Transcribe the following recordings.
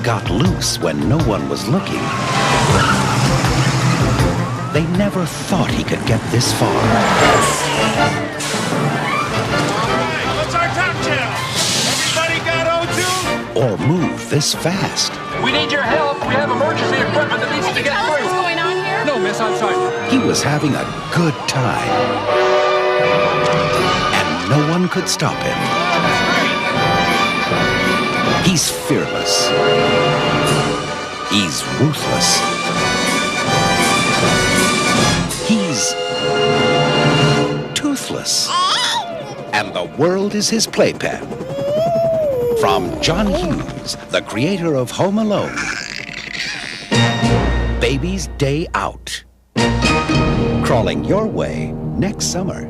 got loose when no one was looking. They never thought he could get this far. All right, what's our top channel? Everybody got O2? Or move this fast. We need your help. We have emergency equipment that needs to get Tell us through. what's going on here? No, miss, I'm sorry. He was having a good time. And no one could stop him. He's fearless. He's ruthless. He's toothless. And the world is his playpen. From John Hughes, the creator of Home Alone, Baby's Day Out. Crawling your way next summer.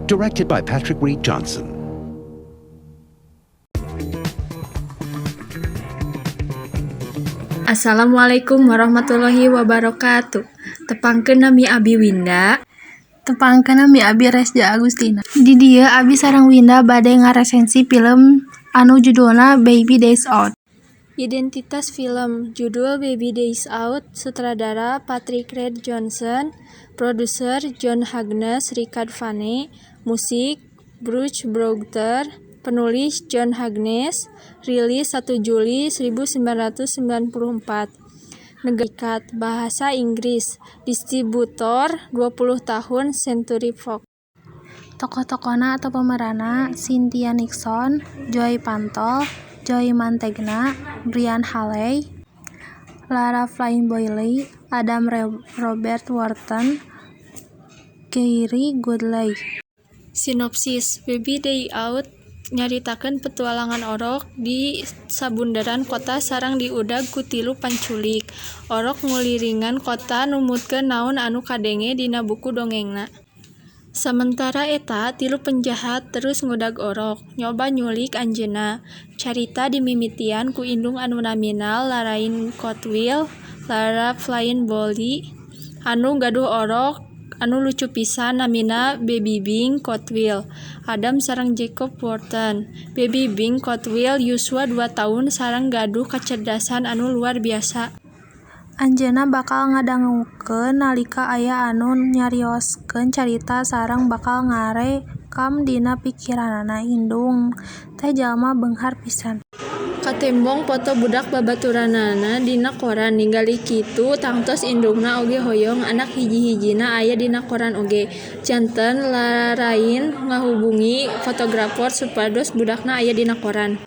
Directed by Patrick Reed Johnson. Assalamualaikum warahmatullahi wabarakatuh. Tepangkeun, nami abi Winda. Tepangkeun, nami abi Resja Agustina. Di dieu abi sareng Winda bade ngaresensi film anu judulna Baby Days Out. Identitas film. Judul Baby Days Out. Sutradara Patrick Reed Johnson. Produser John Hughes, Richard Vane. Musik Bruce Browder. Penulis John Hughes. Rilis 1 Juli 1994. Negara Bahasa Inggris. Distributor 20 tahun Century Fox. Tokoh-tokohna atau pemeranna Cynthia Nixon, Joey Pantol, Joey Mantegna, Brian Haley, Lara Flynn Boyle, Adam Robert Wharton, Kerry Godley. Sinopsis Baby Day Out nyaritakeun petualangan Orok di sabunderan kota sareng diudag ku tilu panculik. Orok ngulilingan kota numutkeun naon anu kadenge dina buku dongengna. Samentara eta, tilu penjahat terus ngudag Orok, nyoba nyulik anjeunna. Carita dimimitian ku indung anu namina Laraine Cotwill, Lara Flynn Boyle, anu gaduh orok anu lucu pisan namina Baby Bing Cotwill, Adam sareng Jacob Wharton. Baby Bing Cotwill yuswa 2 taun sareng gaduh kacerdasan anu luar biasa. Anjeunna bakal ngadangukeun nalika aya anu nyarioskeun carita sareng bakal ngarekam dina pikiranana. Indung teh jalma beunghar pisan. Katembong poto budak babaturanna dina koran. Ningali kitu tangtos indungna oge hoyong anak hiji-hijina aya dina koran oge. Janten Laraine ngahubungi fotografer supados budakna aya dina koran.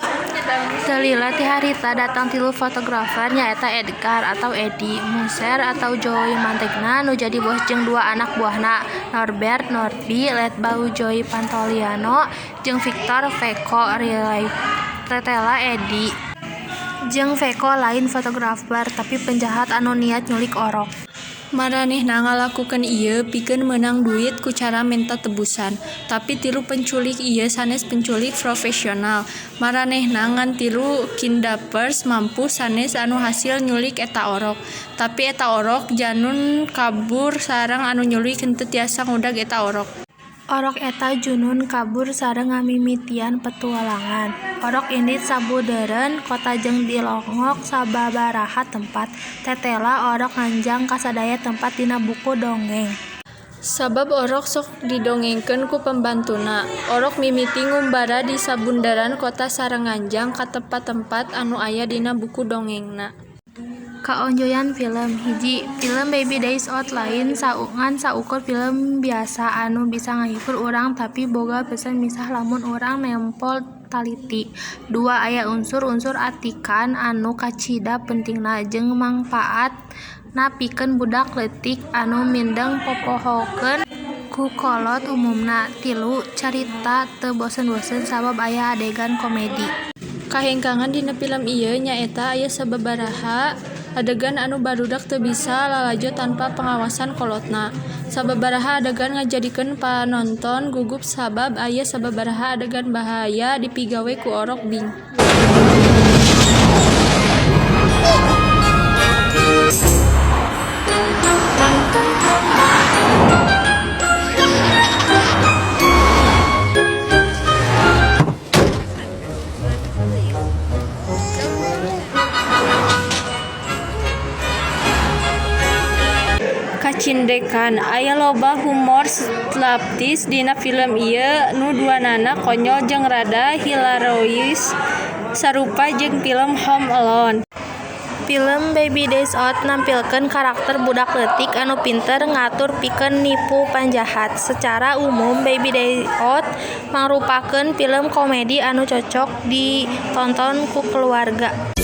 Teu lila ti harita datang tilu fotografer, nyaeta Edgar atau Eddie Munster atau Joey Mantegna nu jadi bos jeung dua anak buahna, Norbert "Norby" Ledbaugh, Joey Pantoliano jeung Victor "Veeco" Riley. Tetela Eddie jeung Veeco lain fotografer, tapi penjahat anu niat nyulik Orok. Maranehna ngalakukeun ieu pikeun meunang duit ku cara menta tebusan. Tapi tilu penculik ieu sanes penculik profesional. Maranehna ngan tilu kidnappers mampu sanes anu hasil nyulik eta orok. Tapi eta orok janun kabur sareng anu nyulik henteu tiasa ngudag eta orok. Orok eta junun kabur sareng ngamimitian petualangan. Orok indit sabudeureun kota jeung dilongok sababaraha tempat. Tetela orok nganjang ka sadaya tempat dina buku dongeng. Sabab orok sok didongengkeun ku pambantuna. Orok mimiti ngumbara di sabunderan kota sareng nganjang ka tempat-tempat anu aya dina buku dongengna. Kaonjoyan film. 1. Film Baby Days Out lain ngan saukur film biasa anu bisa ngahibur urang tapi boga pesan misah lamun urang nempo taliti. 2. Aya unsur-unsur atikan anu kacida pentingna jeung mangpaatna pikeun budak leutik anu mindeng popohokeun ku kolot umumna. 3. Carita teu bosen-bosen sabab aya adegan komedi. Kahengkangan dina film ieu nyaeta aya sababaraha adegan anu barudak teu bisa lalajo tanpa pangawasan kolotna. Sababaraha adegan ngajadikeun panonton gugup sabab aya sababaraha adegan bahaya dipigawe ku Orok Bing. Cindekan. Aya loba humor slapstik dina film ieu nu duanana konyol jeung rada hilaroyus sarupa jeung film Home Alone. Pilem Baby Days Out nampilkeun karakter budak leutik anu pinter ngatur pikeun nipu panjahat. Sacara umum Baby Days Out mangrupakeun pilem komedi anu cocok ditonton ku kulawarga.